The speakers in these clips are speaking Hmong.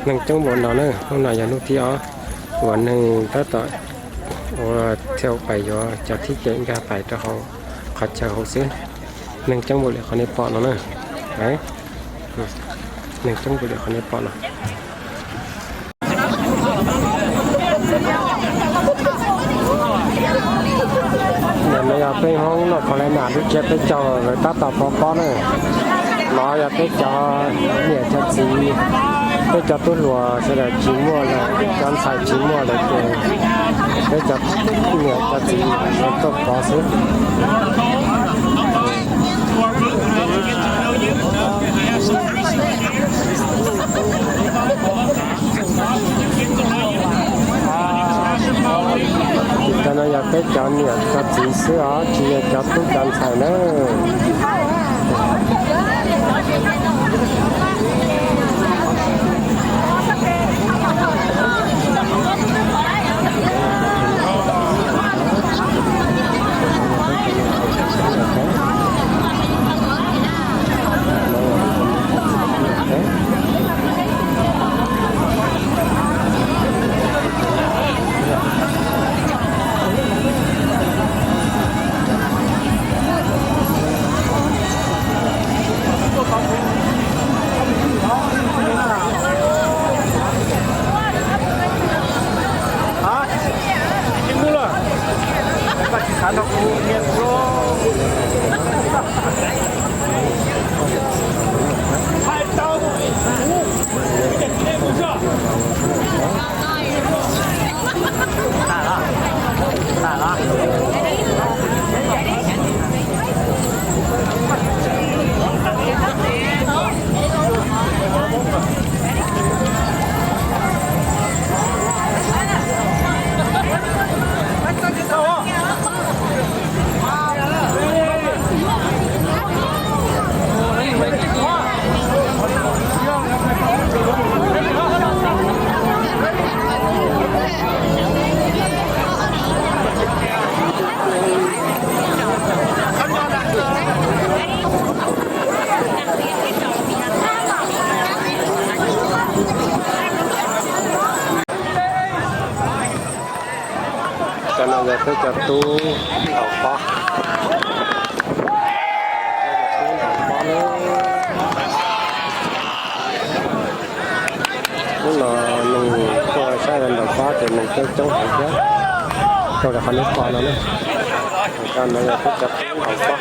Neeg coob npaum no na, hnub no yog hnub thib ob uas neeg tab tom ua thauj pais yuav cov thib cem nkag pais rau hauv qhov chaw hauv xwb. Neeg coob npaum li qhov nej pom no na. Neeg coob npaum li qhov nej pom no. Nim no yog peb Hmoob noj kho laj nam dub tsiab peb caug lawv tab tom pov pob na. No yog peb cov niam cov txiv, peb cov tub hluas sawv daws tsis muaj lawm, cov ntxhais tsis muaj lawm ces peb cov niam cov txiv sawv tuaj pov xwb. Cov no yog peb cov niam cov txiv xwb os, tsis yog cov tub cov ntxhais na. Cov no yog peb cov tub ntaus pob. Hnub no neeg tuaj saib lawv ntaus pob ces neeg coob coob heev thiab. Rau qhov nej pom no na, cov no yog peb cov tub ntaus pob.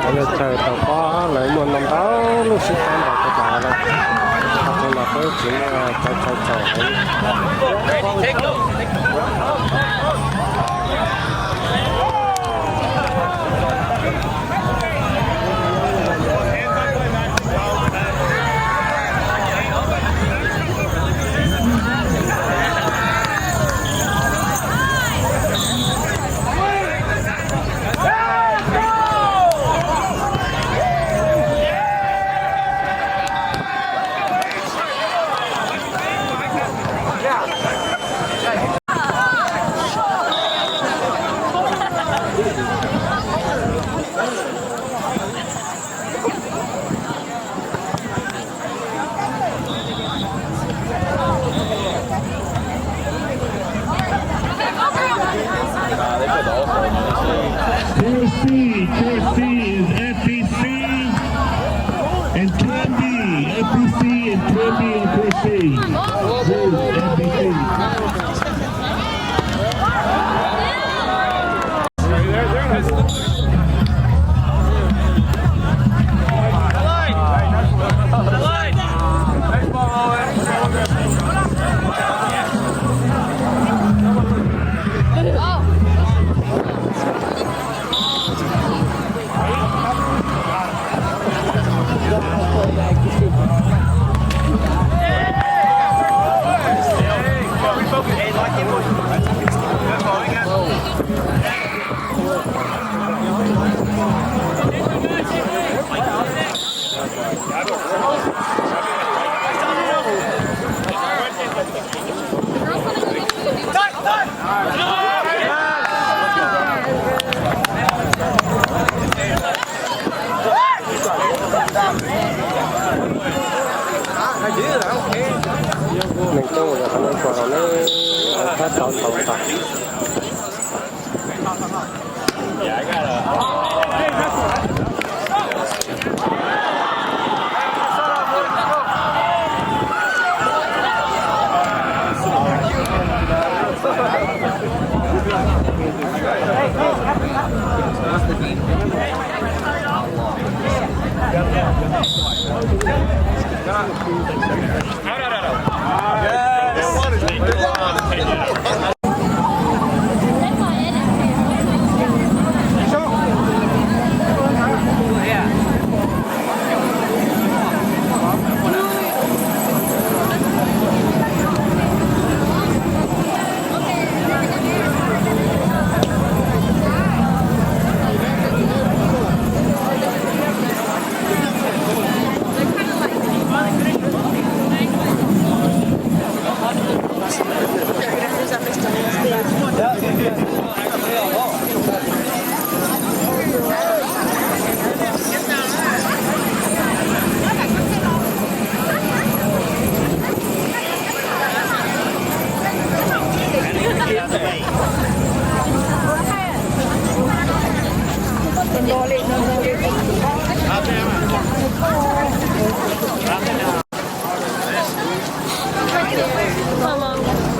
Lawv yog chaw tau pob, lawv muaj ntau ntau lub sib tab ntaus tau tas lawm. Qhov chaw no peb tsis muaj cov chaw txaus heev. Four C, four C is F B C and Canby. F B C and Canby and four C. Four, F B C. Tau, tau, tau.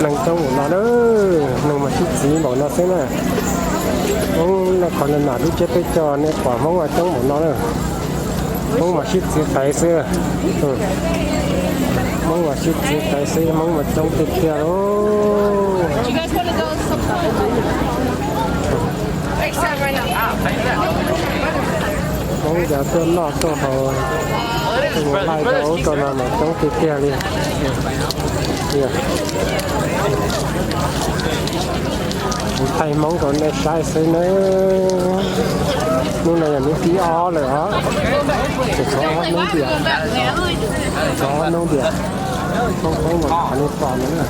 Neeg coob npaum no na, neeg mas sib txiv npaum no xwb na. Hmoob no qhov no nam lub tsiab peb co nej pom Hmoob mas coob npaum no na. Hmoob mas sib txiv qev xwb. Hmoob mas sib txiv qev xwb, Hmoob mas coob tiag tiag lauj. Hmoob cov tuaj noj tuaj haus, tuaj mus laij rau ub rau no mas coob tiag tiag li. Kuv thaij Hmoob rau nej saib xwb nawb. Hnub no yog hnub thib ob lawm os. Tseem tshuav ob hnub tiag, tshuav ob hnub tiag. Hmoob, Hmoob mas qhov nej pom no na.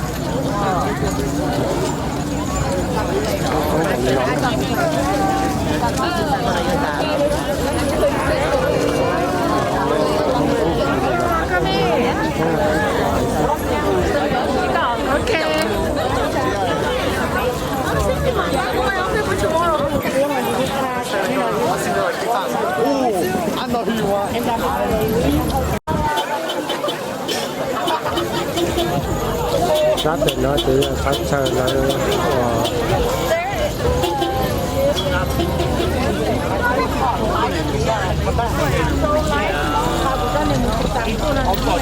Sab pem no ces yog qhov chaw lawv ua,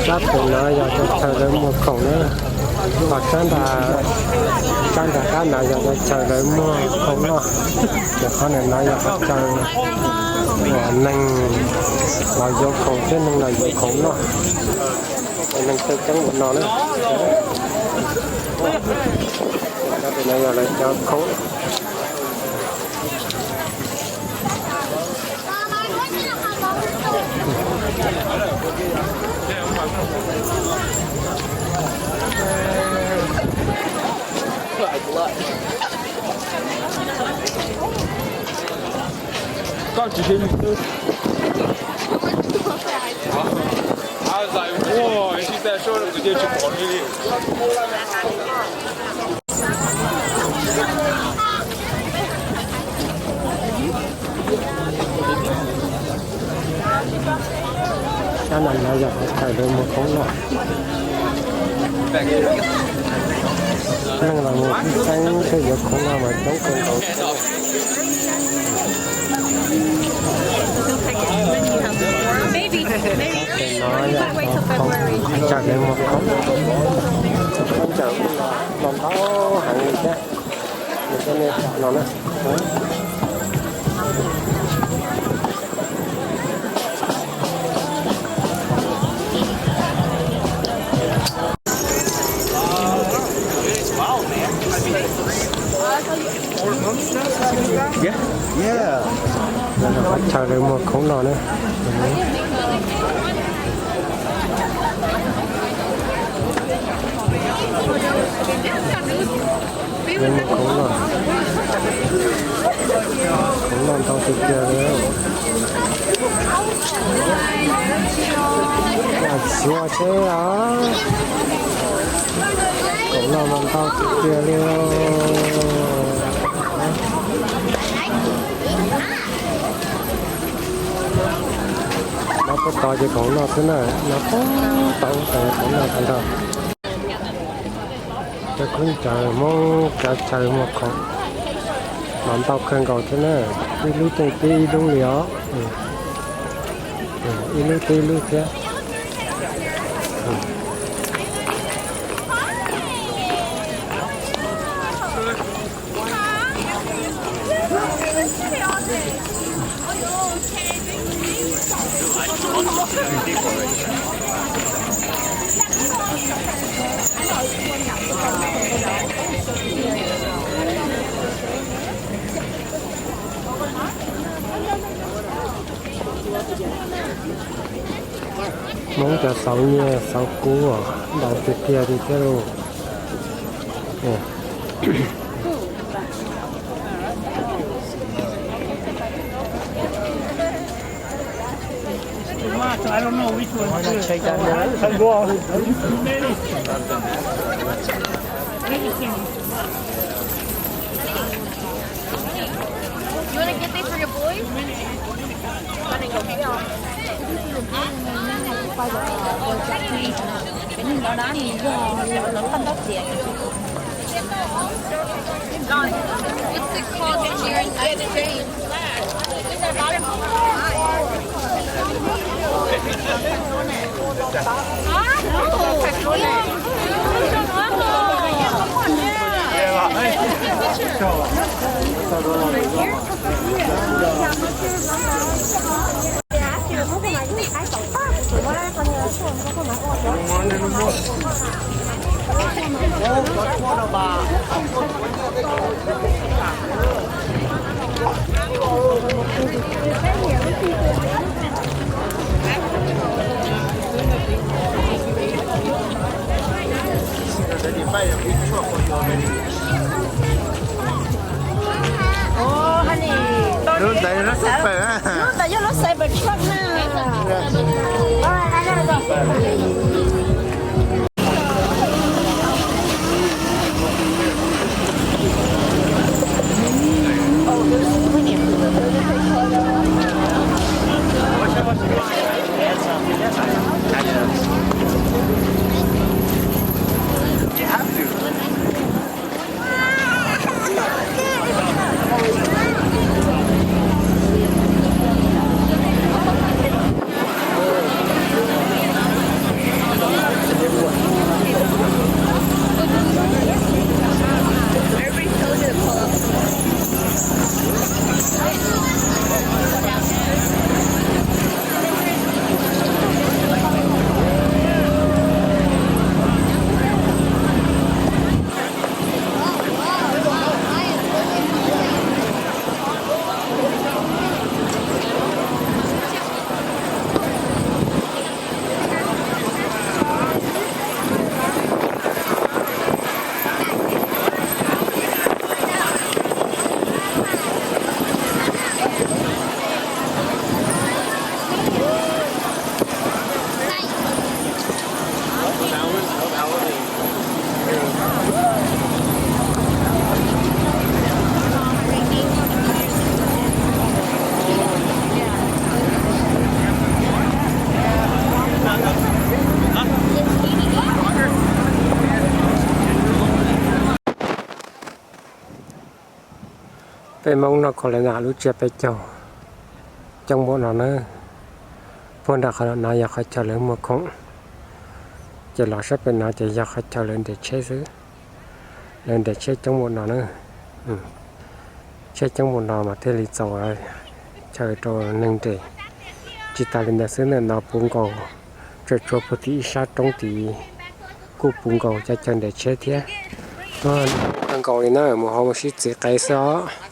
sab pem no yog qhov chaw lawv muag khoom na. Ho sab nram, sab nram qab no yog qhov chaw lawv muag khoom noj. Ces qhov ntawm no yog qhov chaw uas neeg los yuav khoom thiab neeg los yuav khoom noj. Neeg coob coob ua no na. Qhov ntawm no yog lawv cov khoom. Koj tsis, I was like, whoa, and she said, sure, the kid should call me. Sab no yog qhov chaw lawv muag khoom noj. Neeg los mus ib teev thiab yuav khoom noj mas coob kawg nkaus. Tes no yog qhov chaw lawv muag khoom, qhov chaw no ntau heev li thiab. Nws coj nej pom no na. Qhov chaw lawv muag khoom no na. Lawv muag khoom no, khoom no ntau tiag tiag li. Ua txiv ua tsheb os. Khoom noj mas ntau tiag tiag li. Nov puag tod ces khoom noj xwb na, nov puag tod ces khoom noj tag nrho. Cov khaub ncaws Hmoob kav chaw muag khoom mas ntau kawg nkaus thiab na, ib lub tej tib ib lub li os, ib lub tib ib lub thiab. Hmoob cov xauv nyiaj xauv kub ntau tiag tiag li thiab lauj. Lub ntawd yog lub Cyber, lub ntawd yog lub Cybertruck na. Peb Hmoob noj khaus hlab nas lub tsiab peb caug coob npaum no na. Puag nram qhov no yog qhov chaw lawv muag khoom, ces los sab pem no ces yog qhov chaw lawv nres tsheb xwb. Lawv nres tsheb coob npaum no na. Tsheb coob npaum no mas thiaj li txaus chaw rau neeg nres. Tsis tas li ntawd xwb, ntawm no puv nkaus, tseem tshuav puag tim ib sab roob tid kuj puv nkaus cov chaw nres tsheb thiab. Kawg nkaus li na, mus hauv mus sib txiv qev xwb os.